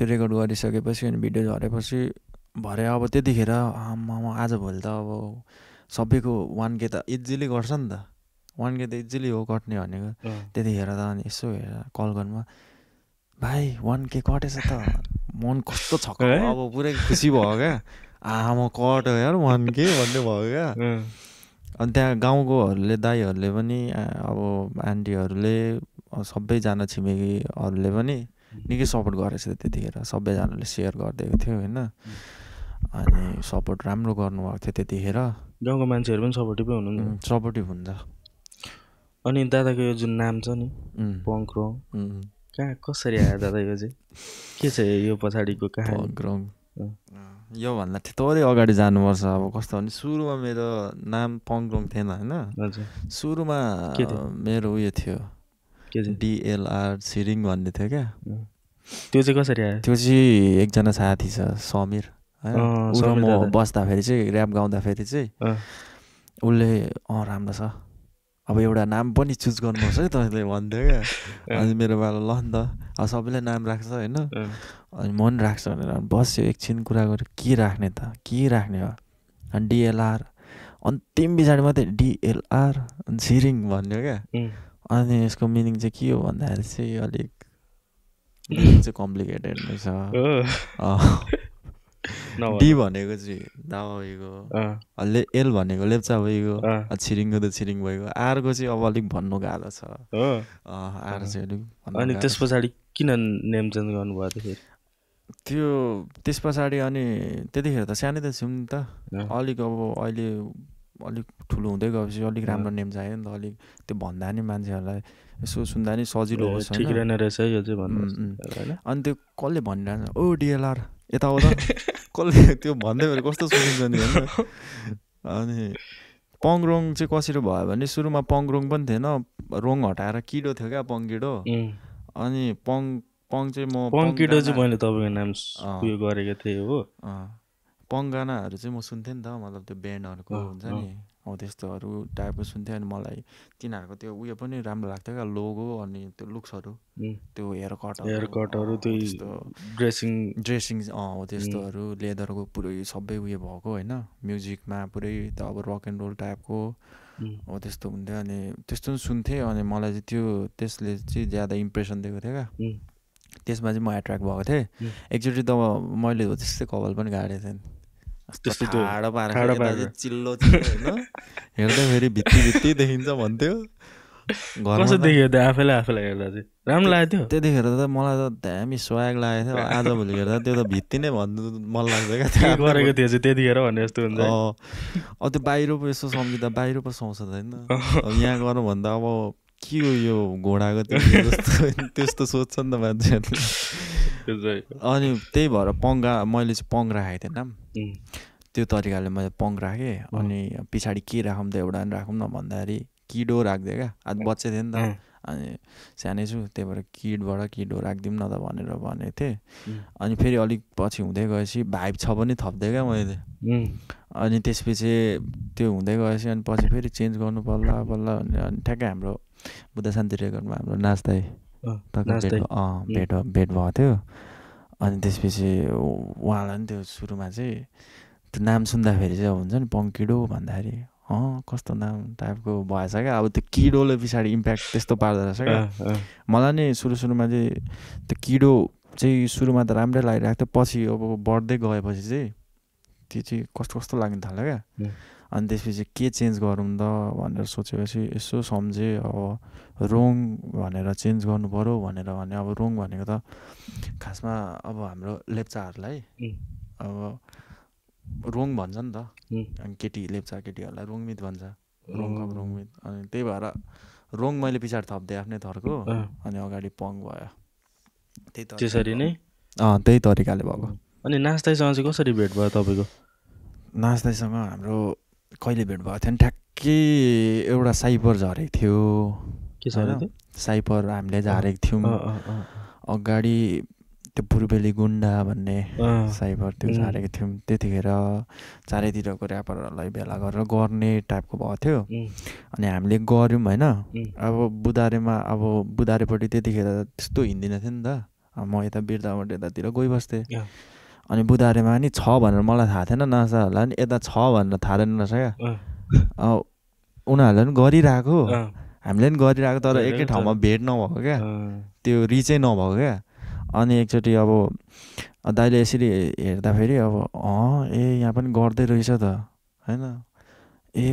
[SPEAKER 2] अनि भिडियो झरेपछि भरे अब त्यतिखेर आजभोलि त अब सबैको 1K त इजिली गर्छ नि त, 1K त इजिली हो कट्ने भनेको। त्यतिखेर त अनि यसो हेरेर कल गर्नुमा, भाइ 1K कटेछ त, मन कस्तो छक्क, अब पुरै खुसी भयो क्या। म कट्यो यार 1K भन्ने भयो क्या। अनि त्यहाँ गाउँकोहरूले, दाइहरूले पनि, अब आन्टीहरूले, सबैजना छिमेकीहरूले पनि निकै सपोर्ट गरेको थियो त्यतिखेर। सबैजनाले सेयर गरिदिएको थियो होइन। अनि सपोर्ट राम्रो गर्नुभएको थियो त्यतिखेर।
[SPEAKER 1] गाउँको मान्छेहरू पनि सपोर्टिभै हुनुहुन्छ,
[SPEAKER 2] सपोर्टिभ हुन्छ।
[SPEAKER 1] अनि दादाको यो जुन नाम छ नि पङ्क रङ, कहाँ कसरी आयो दादा यो चाहिँ के छ यो पछाडिको कहानी
[SPEAKER 2] पङ्ग्रङ योभन्दा थोरै अगाडि जानुपर्छ अब कस्तो भने सुरुमा मेरो नाम पङ्ग्रङ थिएन होइन सुरुमा मेरो उयो थियो डिएलआर छिरिङ भन्ने थियो क्या
[SPEAKER 1] त्यो चाहिँ कसरी आयो
[SPEAKER 2] त्यो चाहिँ एकजना साथी छ समीर होइन म बस्दाखेरि चाहिँ ऱ्याप गाउँदाखेरि चाहिँ उसले राम्रो छ अब एउटा नाम पनि चुज गर्नुहोस् है तपाईँले भन्थ्यो क्या अनि मेरो बाबा ल नि त अब सबैले नाम राख्छ होइन अनि म पनि राख्छ भनेर बस्यो एकछिन कुरा गरेँ के राख्ने त के राख्ने हो अनि डिएलआर अन्तिम पछाडि मात्रै डिएलआर अनि छिरिङ भन्यो क्या अनि यसको मिनिङ चाहिँ के हो भन्दाखेरि चाहिँ अलिक चाहिँ कम्प्लिकेटेड रहेछ डी भनेको चाहिँ दावा भइगयो एल भनेको लेप्चा भइगयो छिरिङको त छिरिङ भइगयो आरको चाहिँ अब अलिक भन्नु गाह्रो छ आर चाहिँ अलिक
[SPEAKER 1] अनि त्यस पछाडि किन नेम चेन्ज गर्नुभयो त फेरि
[SPEAKER 2] त्यो त्यस पछाडि अनि त्यतिखेर त सानै त छौँ नि त अलिक अब अहिले अलिक ठुलो हुँदै गएपछि अलिक राम्रो नेम चाहियो नि त अलिक त्यो भन्दा नि मान्छेहरूलाई यसो सुन्दा नि सजिलो होस्
[SPEAKER 1] होइन
[SPEAKER 2] अनि त्यो कसले भनिरहेको ओ डिएलआर यता हो त कसले त्यो भन्दै भने कस्तो सुनिन्छ नि होइन अनि पङ्ग्रोङ चाहिँ कसरी भयो भने सुरुमा पङ्ग्रोङ पनि थिएन रोङ हटाएर किडो थियो क्या पङ्किडो अनि पङ चाहिँ म
[SPEAKER 1] पङ्किडो चाहिँ मैले तपाईँको नाम उयो गरेको थिएँ हो
[SPEAKER 2] पङ गानाहरू चाहिँ म सुन्थेँ नि त मतलब त्यो ब्यान्डहरूको हुन्छ नि हो त्यस्तोहरू टाइपको सुन्थेँ अनि मलाई तिनीहरूको त्यो उयो पनि राम्रो लाग्थ्यो क्या लोगो अनि त्यो लुक्सहरू त्यो हेयर
[SPEAKER 1] कटहरू त्यो ड्रेसिङ
[SPEAKER 2] हो त्यस्तोहरू लेदरको पुरै सबै उयो भएको होइन म्युजिकमा पुरै त अब रक एन्ड रोल टाइपको हो त्यस्तो हुन्थ्यो अनि त्यस्तो सुन्थेँ अनि मलाई चाहिँ त्यो त्यसले चाहिँ ज्यादा इम्प्रेसन दिएको थियो क्या त्यसमा चाहिँ म एट्र्याक्ट भएको थिएँ एकचोटि त मैले हो त्यस्तै कपाल पनि गाडेको थिएँ ठाडो पारेर चिल्लो होइन हेर्दा फेरि भित्ती देखिन्छ भन्थ्यो
[SPEAKER 1] कसो देखियो त्यो आफैलाई हेर्दा चाहिँ राम्रो लागेको थियो
[SPEAKER 2] त्यतिखेर त मलाई त दामी स्वाग लागेको थियो आजभोलि हेर्दा त्यो त भित्ती नै भन्नु मन लाग्छ क्या
[SPEAKER 1] गरेको थियो चाहिँ त्यतिखेर भन्ने जस्तो हुन्छ
[SPEAKER 2] अब त्यो बाहिर पो यसो सम्झिँदा बाहिर पो सुहाउँछ त होइन यहाँ गरौँ भन्दा अब के हो यो घोडाको त्यस्तो सोध्छ नि त मान्छेहरूले अनि त्यही भएर मैले चाहिँ पङ राखेको थिएँ नाम त्यो तरिकाले मैले पङ राखेँ अनि पछाडि के राखौँ त एउटा नि राखौँ न भन्दाखेरि किडो राखिदिएँ क्या आज बच्चे थिएँ नि त अनि सानै छु त्यही भएर किडो राखिदिउँ न त भनेर भनेको थिएँ अनि फेरि अलिक पछि हुँदै गएपछि भाइब छ पनि थप्दिएँ क्या मैले अनि त्यसपछि त्यो हुँदै गएपछि अनि पछि फेरि चेन्ज गर्नु बल्ल अनि ठ्याक्कै हाम्रो बुद्ध शान्ति रेकर्डमा हाम्रो नाच्दै भेट भएको थियो अनि त्यसपछि उहाँलाई पनि त्यो सुरुमा चाहिँ त्यो नाम सुन्दाखेरि चाहिँ हुन्छ नि पङ्किडो भन्दाखेरि कस्तो नाम टाइपको भएछ क्या अब त्यो किडोले पछाडि इम्प्याक्ट त्यस्तो पार्दो रहेछ क्या मलाई नि सुरुमा चाहिँ त्यो किडो चाहिँ सुरुमा त राम्रै लागिरहेको थियो पछि अब बढ्दै गएपछि चाहिँ त्यो चाहिँ कस्तो लाग्न थाल्यो क्या अनि त्यसपछि के चेन्ज गरौँ त भनेर सोचेपछि यसो सम्झेँ अब रोङ भनेर चेन्ज गर्नु पऱ्यो भनेर भने अब रोङ भनेको त खासमा अब हाम्रो लेप्चाहरूलाई अब रोङ भन्छ नि त अनि केटी लेप्चा केटीहरूलाई रोङमित भन्छ रोङमित अनि त्यही भएर रोङ मैले पछाडि थप्दिएँ आफ्नै थरको अनि अगाडि पङ भयो
[SPEAKER 1] त्यसरी नै
[SPEAKER 2] त्यही तरिकाले भएको
[SPEAKER 1] अनि नाच्दैसँग चाहिँ कसरी भेट भयो तपाईँको
[SPEAKER 2] नाच्दैसँग हाम्रो कहिले भेट भएको थियो नि ठ्याक्कै एउटा साइपर झरेको थियो
[SPEAKER 1] के छ
[SPEAKER 2] साइपर हामीले झारेको थियौँ अगाडि त्यो पूर्वेली गुन्डा भन्ने साइबर त्यो झारेको थियौँ त्यतिखेर चारैतिरको ऱ्यापरहरूलाई भेला गरेर गर्ने टाइपको भएको थियो अनि हामीले गऱ्यौँ होइन अब बुधारेपट्टि त्यतिखेर त्यस्तो हिँड्दिनँ थियो नि त म यता बिर्दामट यतातिर गइबस्थेँ अनि बुधारेमा नि छ भनेर मलाई थाहा थिएन नाच्दाहरूलाई नि यता छ भनेर थाहा थिएन रहेछ क्या उनीहरूले पनि गरिरहेको हामीले पनि गरिरहेको तर एकै ठाउँमा भेट नभएको क्या त्यो रिचै नभएको क्या अनि एकचोटि अब दाइले यसरी हेर्दाखेरि अब यहाँ पनि गर्दै रहेछ त होइन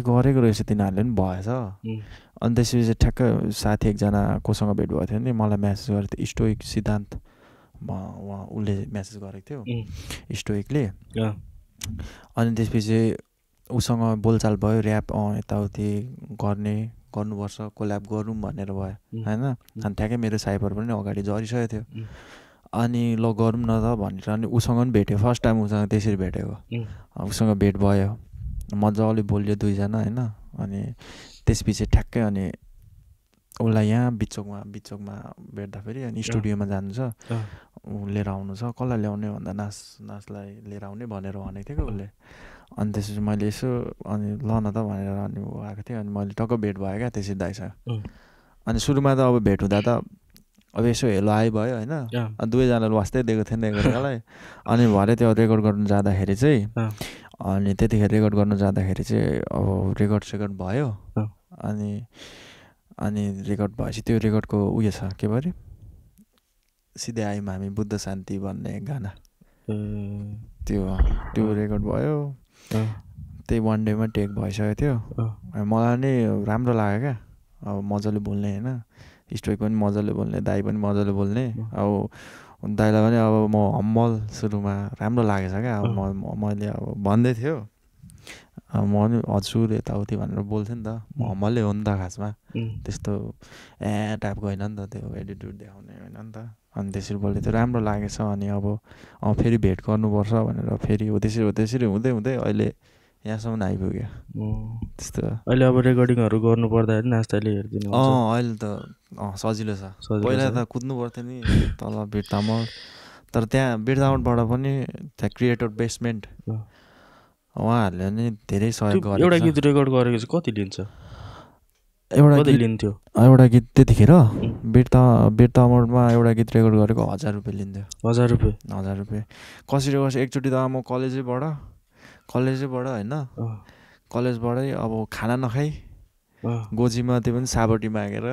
[SPEAKER 2] गरेको रहेछ तिनीहरूले पनि भएछ अनि त्यसपछि ठ्याक्क साथी एकजना कोसँग भेट भएको थियो नि मलाई म्यासेज गरेको थियो स्टोइक सिद्धान्त उसले म्यासेज गरेको थियो स्टोइकले अनि त्यसपछि उसँग बोलचाल भयो ऱ्याप यताउति गर्ने गर्नुपर्छ, कोल्याब गरौँ भनेर भयो होइन। अनि ठ्याक्कै मेरो साइपर पनि अगाडि झरिसकेको थियो। अनि ल गरौँ न त भनेर अनि उसँग पनि भेट्यो, फर्स्ट टाइम उसँग त्यसरी भेटेको। उसँग भेट भयो, मजाले बोल्यो दुईजना होइन। अनि त्यसपछि ठ्याक्कै अनि उसलाई यहाँ बिचोकमा भेट्दाखेरि अनि स्टुडियोमा जानु छ, लिएर आउनु छ, कसलाई ल्याउने भन्दा नाचलाई लिएर आउने भनेर भनेको थियो कि उसले। अनि त्यसपछि मैले यसो अनि ल न त भनेर अनि ऊ आएको थियो। अनि मैले टक्क भेट भयो क्या त्यसरी दाइसँग। अनि सुरुमा त अब भेट हुँदा त अब यसो हेलो आइ भयो होइन। दुवैजनाले वास्तै दिएको थिएन एकअर्कालाई। अनि भरे त्यो रेकर्ड गर्नु जाँदाखेरि चाहिँ अनि त्यतिखेर रेकर्ड गर्नु जाँदाखेरि चाहिँ अब रेकर्ड भयो। अनि रेकर्ड भएपछि त्यो रेकर्डको उयो छ के भरे सिधै आयौँ हामी बुद्ध शान्ति भन्ने गाना, त्यो रेकर्ड भयो। त्यही वान डेमा टेक भइसकेको थियो। मलाई नि राम्रो लाग्यो क्या, अब मजाले बोल्ने होइन, स्टोरी पनि मजाले बोल्ने, दाइ पनि मजाले बोल्ने। अब दाइलाई पनि अब म हम्बल सुरुमा राम्रो लागेछ क्या। अब मैले अब भन्दै थियो अब म नि हजुर यताउति भनेर बोल्थेँ नि त, म हम्बलै हो नि त खासमा, त्यस्तो टाइपको होइन नि त, त्यो एटिट्युड देखाउने होइन नि त। अनि त्यसरी बोल्दै थियो, राम्रो लागेछ। अनि अब फेरि भेट गर्नुपर्छ भनेर फेरि त्यसरी हुँदै अहिले यहाँसम्म आइपुग्यो त्यस्तो।
[SPEAKER 1] अहिले अब रेकर्डिङहरू गर्नु पर्दाखेरि नास्ताले हेरिदिनु।
[SPEAKER 2] अहिले त सजिलो छ। पहिला त कुद्नु पर्थ्यो नि तल बिरतामल, तर त्यहाँ बिरतामलबाट पनि त्यहाँ क्रिएटर बेसमेन्ट उहाँहरूले नि धेरै सहयोग गरेको छ।
[SPEAKER 1] एउटा गीत रेकर्ड गरेको चाहिँ कति लिन्छ? एउटा लिन्थ्यो
[SPEAKER 2] एउटा गीत त्यतिखेर बिरतामलमा एउटा गीत रेकर्ड गरेको 1000 रुपियाँ लिन्थ्यो।
[SPEAKER 1] 1000
[SPEAKER 2] रुपियाँ कसरी एकचोटि त म कलेजैबाट होइन, कलेजबाटै अब खाना नखाइ गोजीमा त्यो पनि साबटी मागेर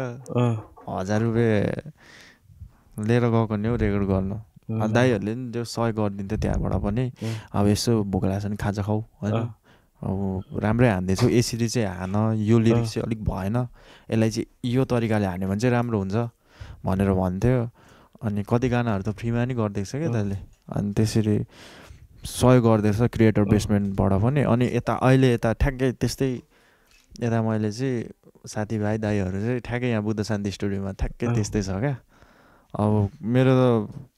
[SPEAKER 2] 1000 रुपियाँ लिएर गएको नि हौ रेकर्ड गर्नु। दाइहरूले नि त्यो सहयोग गरिदिन्थ्यो त्यहाँबाट पनि। अब यसो भोक लागेको छ भने खाजा खाऊ होइन, अब राम्रै हान्दैछु यसरी चाहिँ हान, यो लिरिक्स चाहिँ अलिक भएन, यसलाई चाहिँ यो तरिकाले हान्यो भने चाहिँ राम्रो हुन्छ भनेर भन्थ्यो। अनि कति गानाहरू त फ्रीमा नि गरिदिएको छ क्या दाइले। अनि त्यसरी सहयोग गर्दैछ क्रिएटर बेसमेन्टबाट पनि। अनि अहिले यता ठ्याक्कै त्यस्तै यता मैले चाहिँ साथीभाइ दाइहरू चाहिँ ठ्याक्कै यहाँ बुद्ध शान्ति स्टुडियोमा ठ्याक्कै त्यस्तै छ क्या। अब मेरो त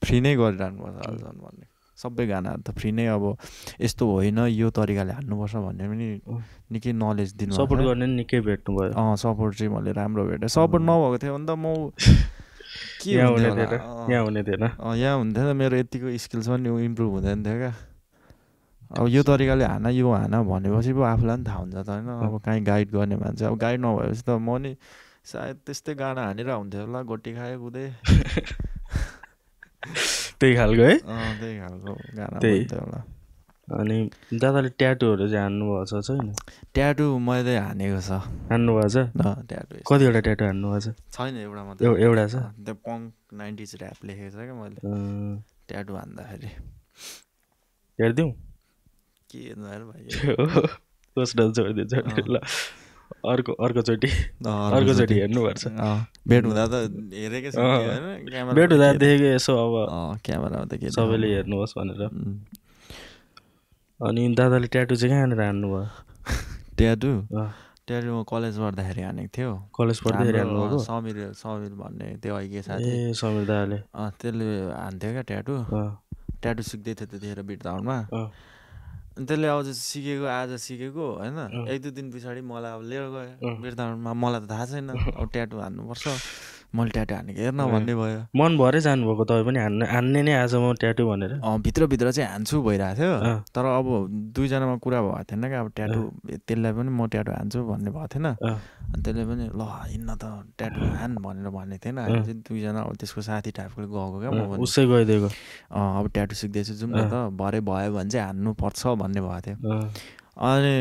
[SPEAKER 2] फ्री नै गरिरहनुपर्छ अहिलेसम्म भन्ने, सबै गानाहरू त फ्री नै। अब यस्तो होइन यो तरिकाले हान्नुपर्छ भन्ने पनि निकै नलेज दिनु,
[SPEAKER 1] सपोर्ट गर्ने निकै भेट्नु भयो।
[SPEAKER 2] सपोर्ट चाहिँ मैले राम्रो भेटेँ। सपोर्ट नभएको थियो भने त म
[SPEAKER 1] के यहाँ हुने
[SPEAKER 2] थिएन, मेरो यतिको स्किल्स पनि इम्प्रुभ हुँदैन थियो क्या। अब यो तरिकाले यो हान भनेपछि पो आफूलाई पनि थाहा हुन्छ त होइन। अब काहीँ गाइड गर्ने मान्छे, अब गाइड नभएपछि त म नि सायद त्यस्तै गाना हानेर हुन्थ्यो होला, गोटी खायो कुदे
[SPEAKER 1] त्यही खालको है,
[SPEAKER 2] त्यही खालको गाना हुन्थ्यो होला।
[SPEAKER 1] अनि दादाले ट्याटुहरू चाहिँ हान्नुभएको छ छैन?
[SPEAKER 2] ट्याटु मैले हानेको छ।
[SPEAKER 1] हान्नुभएको छ?
[SPEAKER 2] ट्याटु
[SPEAKER 1] कतिवटा ट्याटु हान्नुभएको छ?
[SPEAKER 2] छैन, एउटा मात्रै।
[SPEAKER 1] एउटा छ?
[SPEAKER 2] त्यो पङ्क 90s ऱ्याप लेखेको छ क्या मैले ट्याटु हान्दाखेरि।
[SPEAKER 1] हेरिदिउँ
[SPEAKER 2] के भाइ
[SPEAKER 1] सोच्न छोडिदिन्छ ल। अर्कोचोटि हेर्नुपर्छ।
[SPEAKER 2] भेट हुँदा त हेरेकै छ होइन,
[SPEAKER 1] भेट हुँदा देखेको यसो अब
[SPEAKER 2] क्यामेरामा त के
[SPEAKER 1] सबैले हेर्नुहोस् भनेर। अनि दादाले ट्याटु चाहिँ कहाँनिर हान्नुभयो?
[SPEAKER 2] ट्याटु म कलेज पढ्दाखेरि हानेको थियो।
[SPEAKER 1] कलेज पढ्दाखेरि हान्नुभयो?
[SPEAKER 2] समीर भन्ने त्यो अहिले साथी,
[SPEAKER 1] समीर दाले
[SPEAKER 2] त्यसले हान्थ्यो क्या ट्याटु सिक्दै थियो त्यतिखेर बिरताउनमा। अनि त्यसले अब सिकेको आज सिकेको होइन, 1-2 दिन पछाडि मलाई अब लिएर गयो बिरताउनमा। मलाई त थाहा छैन अब ट्याटु हान्नुपर्छ, मैले ट्याटु हानेको हेर्न भन्ने भयो।
[SPEAKER 1] मन भएरै जानुभएको तपाईँ पनि हान्ने नै आज म ट्याटु भनेर?
[SPEAKER 2] भित्रभित्र चाहिँ हान्छु भइरहेको थियो, तर अब दुईजनामा कुरा भएको थिएन क्या। अब ट्याटु त्यसलाई पनि म ट्याटु हान्छु भन्ने भएको थिएन। अनि त्यसले पनि ल हिँड्न त ट्याटु हान भनेर भनेको थिएन। हामी चाहिँ दुईजना अब त्यसको साथी टाइपको गएको क्या। म पनि
[SPEAKER 1] उसै गइदिएको,
[SPEAKER 2] अब ट्याटु सिक्दैछु जाउँ न त, भरे भयो भने चाहिँ हान्नुपर्छ भन्ने भएको थियो। अनि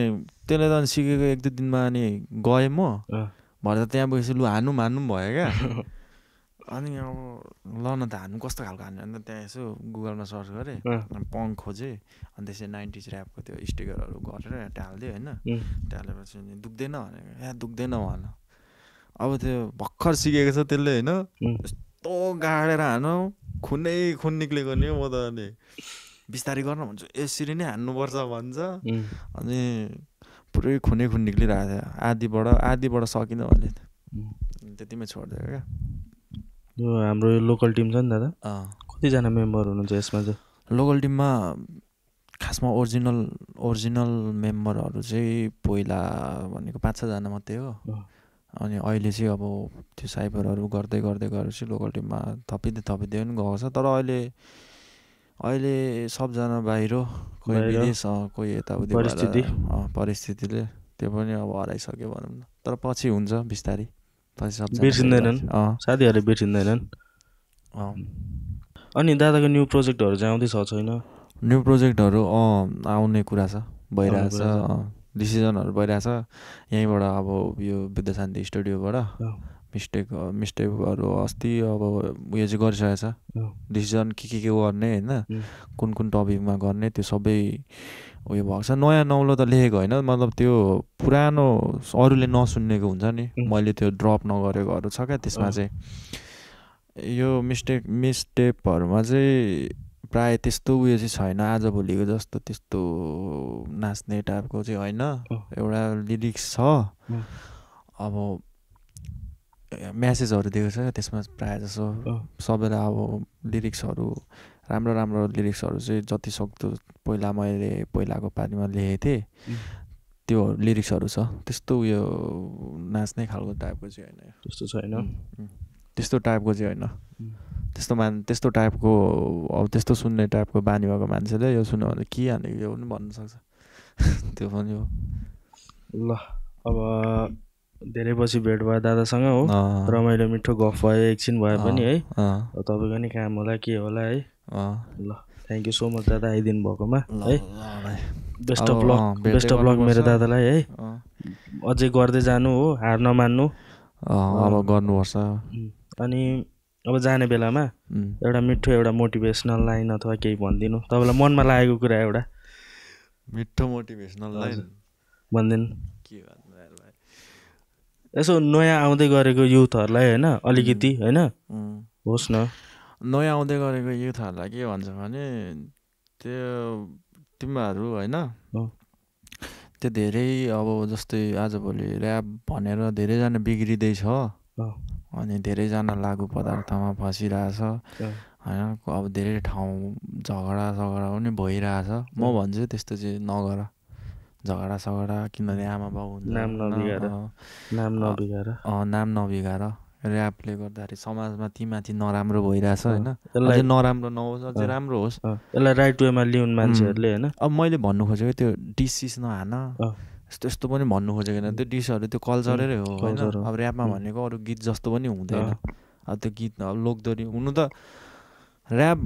[SPEAKER 2] त्यसले त अनि सिकेको 1-2 दिनमा अनि गएँ म, भरे त त्यहाँ गएपछि लु हान्नु भयो क्या। अनि अब ल न त हान्नु कस्तो खालको हान्यो भने त्यहाँ यसो गुगलमा सर्च गरेँ, पङ्क खोजेँ। अनि त्यसरी 90s ऱ्यापको त्यो स्टिकरहरू गरेर टालिदियो होइन। टालेपछि दुख्दैन भनेको, दुख्दैन भन। अब त्यो भर्खर सिकेको छ त्यसले होइन, यस्तो गाडेर हानु खुन निक्लेको नि म त। अनि बिस्तारै गर्न भन्छु, यसरी नै हान्नुपर्छ भन्छ। अनि पुरै खुनै खुन निक्लिरहेको थियो आधीबाट सकिन भने त्यतिमै छोडिदियो क्या।
[SPEAKER 1] यो हाम्रो यो लोकल टिम छ नि दादा, कतिजना मेम्बर हुनुहुन्छ यसमा चाहिँ?
[SPEAKER 2] लोकल टिममा खासमा ओरिजिनल मेम्बरहरू चाहिँ पहिला भनेको 5-6 जना मात्रै हो। अनि अहिले चाहिँ अब त्यो साइबरहरू गर्दै गएर चाहिँ लोकल टिममा थपिँदै पनि गएको छ। तर अहिले सबजना बाहिर, कोही विदेश, कोही यताउति परिस्थितिले त्यो पनि अब हराइसक्यो भनौँ न। तर पछि हुन्छ बिस्तारै, पछि सबजना
[SPEAKER 1] बिर्सिँदैनन्, साथीहरू बिर्सिँदैनन्। अनि दादाको न्यू प्रोजेक्टहरू चाहिँ आउँदैछ छैन?
[SPEAKER 2] न्यू प्रोजेक्टहरू आउने कुरा छ, भइरहेछ, डिसिजनहरू भइरहेछ। यहीँबाट अब यो बुद्धशान्ति स्टुडियोबाट मिस्टेकहरू अस्ति अब उयो चाहिँ गरिसकेको छ, डिसिजन के गर्ने होइन, कुन टपिकमा गर्ने त्यो सबै उयो भएको छ। नयाँ नौलो त लेखेको होइन, मतलब त्यो पुरानो अरूले नसुन्नेको हुन्छ नि, मैले त्यो ड्रप नगरेकोहरू छ क्या। त्यसमा चाहिँ यो मिस्टेकहरूमा चाहिँ प्रायः त्यस्तो उयो चाहिँ छैन, आजभोलिको जस्तो त्यस्तो नाच्ने टाइपको चाहिँ होइन। एउटा लिरिक्स छ, अब म्यासेजहरू दिएको छ त्यसमा प्रायः जसो सबैलाई। अब लिरिक्सहरू राम्रो लिरिक्सहरू चाहिँ जति सक्दो मैले पहिलाको पालिमा लेखेको थिएँ त्यो लिरिक्सहरू छ। त्यस्तो उयो नाच्ने खालको टाइपको चाहिँ होइन,
[SPEAKER 1] त्यस्तो छैन,
[SPEAKER 2] त्यस्तो टाइपको चाहिँ होइन। त्यस्तो टाइपको अब त्यस्तो सुन्ने टाइपको बानी भएको मान्छेले यो सुन्यो भने के हाने यो पनि भन्न सक्छ। त्यो पनि हो।
[SPEAKER 1] ल अब धेरै पछि भेट भयो दादासँग हो, रमाइलो मिठो गफ भयो, एकछिन भए पनि है। तपाईँको नि काम होला के होला है। ल थ्याङ्क यू सो मच दादा आइदिनु भएकोमा है। बेस्ट अफ लक मेरो दादालाई है। अझै गर्दै जानु हो, हार नमान्नु,
[SPEAKER 2] अब गर्नुपर्छ।
[SPEAKER 1] अनि अब जाने बेलामा एउटा मिठो एउटा मोटिभेसनल लाइन अथवा केही भनिदिनु, तपाईँलाई मनमा लागेको कुरा एउटा
[SPEAKER 2] मिठो मोटिभेसनल लाइन
[SPEAKER 1] भनिदिनु। के भन्नु यार भाइ, यसो नयाँ आउँदै गरेको युथहरूलाई होइन अलिकति होइन होस् न।
[SPEAKER 2] नयाँ आउँदै गरेको युथहरूलाई के भन्छ भने त्यो तिमीहरू होइन त्यो धेरै अब जस्तै आजभोलि ऱ्याप भनेर धेरैजना बिग्रिँदैछ, अनि धेरैजना लागु पदार्थमा फसिरहेछ होइन। अब धेरै ठाउँ झगडा पनि भइरहेछ। म भन्छु त्यस्तो चाहिँ नगर, झगडा किनभने आमा बाउ हुन्छ, नाम नबिगार। ऱ्यापले गर्दाखेरि समाजमा तीमाथि नराम्रो भइरहेछ होइन। अझै नराम्रो नहोस्, अझै राम्रो होस्,
[SPEAKER 1] यसलाई राइट वेमा ल्याउनु मान्छेहरूले होइन।
[SPEAKER 2] अब मैले भन्नु खोजेको त्यो डिसिस नहान यस्तो पनि भन्नु खोजेको होइन। त्यो डिसहरू त्यो कल्चरै हो होइन। अब ऱ्यापमा भनेको अरू गीत जस्तो पनि हुँदैन। अब त्यो गीत अब लोकदोरी हुनु त ऱ्याप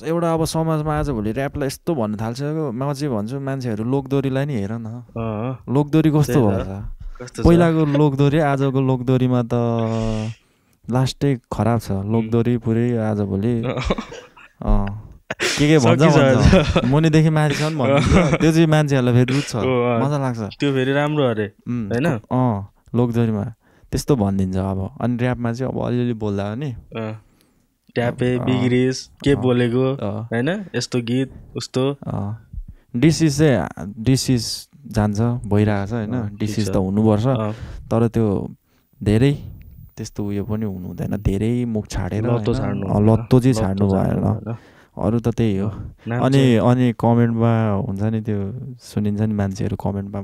[SPEAKER 2] एउटा अब समाजमा आजभोलि ऱ्यापलाई यस्तो भन्नु थाल्छ। म चाहिँ भन्छु मान्छेहरू लोकदोरीलाई नि हेर न, लोकदोरी कस्तो भएछ। पहिलाको लोकदोरी आजको लोकदोरीमा त लास्टै खराब छ। लोकदोरी पुरै आजभोलि के भन्छ मुनिदेखि माथिसम्म भन्छ। त्यो चाहिँ मान्छेहरूलाई फेरि रुच्छ, मजा लाग्छ,
[SPEAKER 1] त्यो फेरि राम्रो अरे होइन।
[SPEAKER 2] लोकदोरीमा त्यस्तो भनिदिन्छ। अब अनि ऱ्यापमा चाहिँ अब अलिअलि बोल्दा नि
[SPEAKER 1] ट्यापे बिग्रिस के बोलेको होइन, यस्तो गीत उस्तो।
[SPEAKER 2] डिसिस जान्छ भइरहेको छ होइन। डिसिस त हुनुपर्छ, तर त्यो धेरै त्यस्तो उयो पनि हुनु हुँदैन। धेरै मुख छाडेर लत्तो चाहिँ छाड्नु भएन, अरू त त्यही हो। अनि कमेन्टमा हुन्छ नि त्यो सुनिन्छ नि मान्छेहरू कमेन्टमा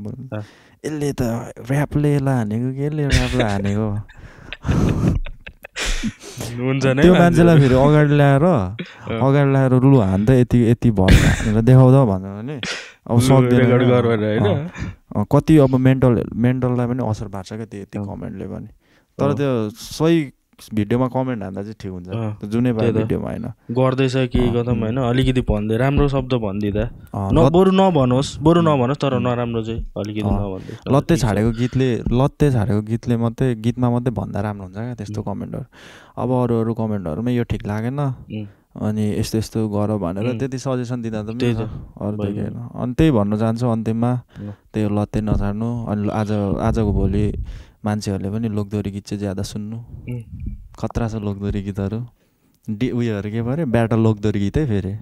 [SPEAKER 2] यसले त ऱ्यापले यसलाई हानेको कि यसले ऱ्यापलाई हानेको त्यो मान्छेलाई फेरि अगाडि ल्याएर लु हान त यति भयो भनेर देखाउँदा भन्यो भने अब सक्दैन। कति अब मेन्टललाई पनि असर पार्छ क्या त्यो यति कमेन्टले पनि। तर त्यो सही भिडियोमा कमेन्ट हान्दा चाहिँ ठिक हुन्छ, जुनै पाए भिडियोमा होइन।
[SPEAKER 1] गर्दैछ कि गदम होइन, अलिकति भन्दै राम्रो शब्द भनिदिँदा बरु नभनोस् तर नराम्रो चाहिँ अलिकति नभन्दै।
[SPEAKER 2] लत्ते छाडेको गीतले मात्रै गीतमा मात्रै भन्दा राम्रो हुन्छ क्या त्यस्तो कमेन्टहरू। अब अरू कमेन्टहरूमा यो ठिक लागेन अनि यस्तो गर भनेर त्यति सजेसन दिँदा त मिल्छ, अरू त केही होइन। अनि त्यही भन्न चाहन्छु अन्तिममा, त्यही लत्ते नछाड्नु। अनि आजको भोलि मान्छेहरूले पनि लोकदोरी गीत चाहिँ ज्यादा सुन्नु, खतरा छ लोकदोरी गीतहरू। उयोहरू के पऱ्यो ब्याटल लोकदोरी गीतै फेरि।